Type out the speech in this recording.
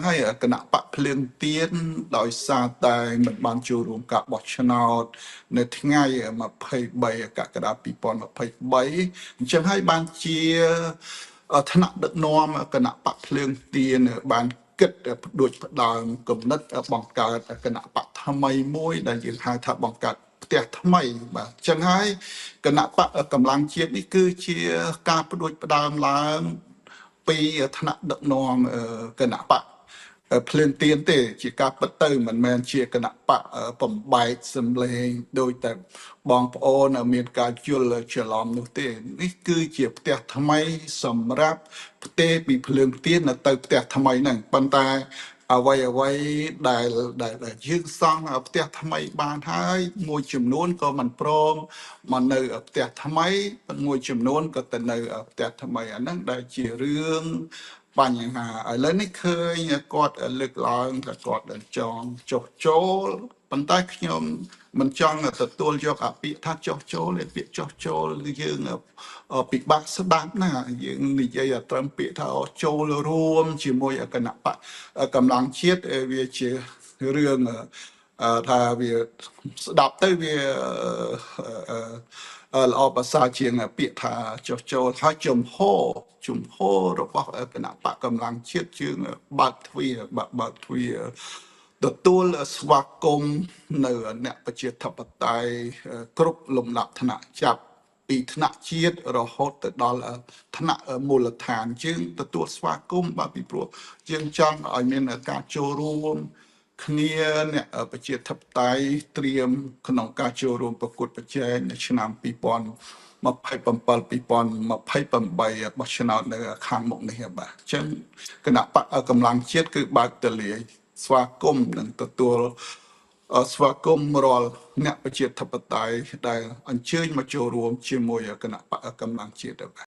ហើយគណៈបកភ្លើងទៀនដោយសារតែមិនបានចូលរួមការបោះឆ្នោតនៅថ្ងៃ23កក្កដា2023អញ្ចឹងហើយបានជាថ្នាក់ដឹកនាំគណៈបកភ្លើងទៀនបានគិតផ្ដួចផ្ដើមគំនិតបង្កើតគណៈបកថ្មីមួយដែលយើងហៅថាបង្កើតផ្ទះថ្មីបាទអញ្ចឹងហើយគណៈបកកម្លាំងជាតិនេះគឺជាការផ្ដួចផ្ដើមឡើងពីថ្នាក់ដឹកនាំគណៈបកភ្លើងទៀនទេជាការពិតទៅមិនមែនជាគណៈបកបំបែកសម្លេងដោយតែបងប្អូនមានការយល់ច្រឡំនោះទេនេះគឺជាផ្ទះថ្មីសម្រាប់ផ្ទេរពីភ្លើងទៀនទៅផ្ទះថ្មីហ្នឹងប៉ុន្តែអ្វីអ្វីដែលដែលយើងសង់ផ្ទះថ្មីបានហើយមួយចំនួនក៏មិនព្រមមកនៅផ្ទះថ្មីមួយចំនួនក៏ទៅនៅផ្ទះថ្មីអាហ្នឹងដែលជារឿងបញ្ហាឥឡូវនេះឃើញគាត់លើកឡើងថាគាត់ចង់ចុះចូលប៉ុន្តែខ្ញុំមិនចង់ទទួលយកអាពាក្យថាចុះចូលទេពាក្យចុះចូលយើងពិបាកស្ដាប់ណាយើងនិយាយឲ្យត្រឹមពាក្យថាចូលរួមជាមួយគណៈបកកម្លាំងជាតិវាជារឿងថាវាស្ដាប់ទៅវាល្អប្រសើរជាងពាក្យថាចុះចូលហើយជំហររបស់គណៈបកកម្លាំងជាតិជាងបើកទ្វារបើកទ្វារទទួលស្វាគមន៍នៅអ្នកប្រជាធិបតេយ្យគ្រប់លំដាប់ថ្នាក់ចាប់ពីថ្នាក់ជាតិរហូតទៅដល់ថ្នាក់មូលដ្ឋានយើងទទួលស្វាគមន៍បាទពីព្រោះយើងចង់ឲ្យមានការចូលរួមគ្នាអ្នកប្រជាធិបតេយ្យត្រៀមក្នុងការចូលរួមប្រកួតប្រជែងនៅឆ្នាំ2027 2028បោះឆ្នោតនៅខាងមុខនេះបាទអញ្ចឹងគណៈបកកម្លាំងជាតិគឺបើកទលាយស្វាគមន៍និងទទួលស្វាគមន៍រាល់អ្នកប្រជាធិបតេយ្យដែលអញ្ជើញមកចូលរួមជាមួយគណៈបកកម្លាំងជាតិបាទ។